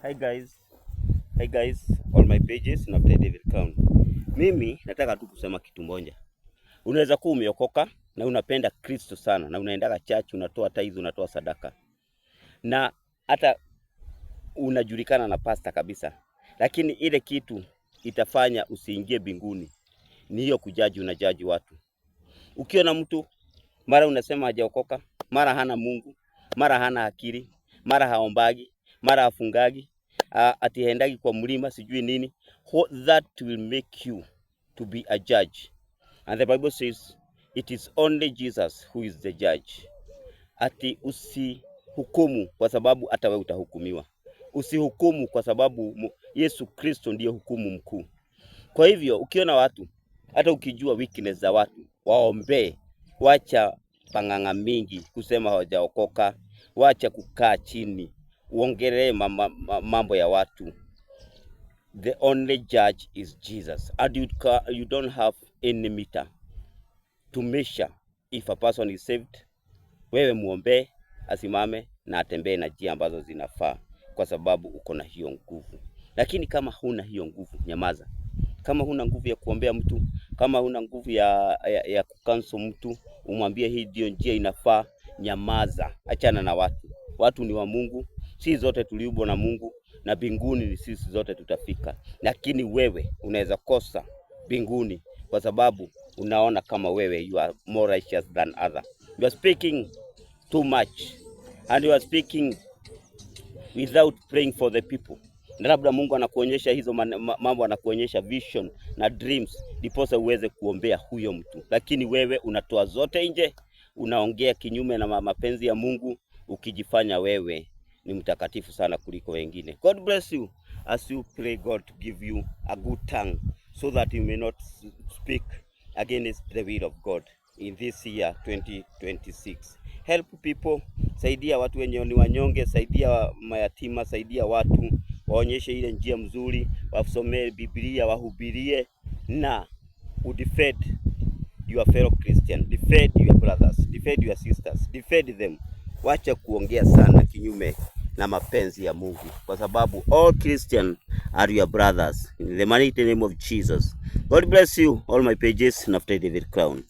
Hi guys, all my pages na David Crown. Mimi nataka tu kusema kitu moja. Unaweza kuwa umeokoka na unapenda Kristo sana na unaendaga church, unatoa tithe, unatoa sadaka na hata unajulikana na pasta kabisa, lakini ile kitu itafanya usiingie mbinguni ni hiyo kujudge. Unajudge watu. Ukiona mtu mara unasema hajaokoka, mara hana Mungu, mara hana akili, mara haombagi, mara hafungagi, ati haendagi kwa mlima sijui nini. What that will make you to be a judge. And the Bible says it is only Jesus who is the judge. Ati usihukumu kwa sababu hata wewe utahukumiwa. Usihukumu kwa sababu Yesu Kristo ndiye hukumu mkuu. Kwa hivyo ukiona watu, hata ukijua weakness za watu, waombee. Wacha pang'ang'a mingi kusema hawajaokoka, wacha kukaa chini uongelee mambo ya watu. The only judge is Jesus and you don't have any meter to measure if a person is saved. Wewe muombee asimame na atembee na njia ambazo zinafaa, kwa sababu uko na hiyo nguvu. Lakini kama huna hiyo nguvu, nyamaza. Kama huna nguvu ya kuombea mtu, kama huna nguvu ya kucounsel mtu, umwambie hii ndio njia inafaa, nyamaza, achana na watu. Watu ni wa Mungu, sisi zote tuliumbwa na Mungu na mbinguni ni sisi zote tutafika, lakini wewe unaweza kosa mbinguni kwa sababu unaona kama wewe you are more righteous than other. You are speaking too much and you are speaking without praying for the people. Na labda Mungu anakuonyesha hizo mambo, anakuonyesha vision na dreams, ndiposa uweze kuombea huyo mtu, lakini wewe unatoa zote nje, unaongea kinyume na mapenzi ya Mungu, ukijifanya wewe ni mtakatifu sana kuliko wengine. God bless you as you pray God to give you a good tongue so that you may not speak against the will of God in this year 2026. Help people, saidia watu wenye ni wanyonge, saidia mayatima, saidia watu, waonyeshe ile njia mzuri, wasomee Biblia, wahubirie na udefend your fellow Christian, defend your brothers, defend your sisters, defend them. Wacha kuongea sana kinyume na mapenzi ya Mungu, kwa sababu all Christian are your brothers. In the mighty name of Jesus. God bless you all my pages. Naftali David Crown.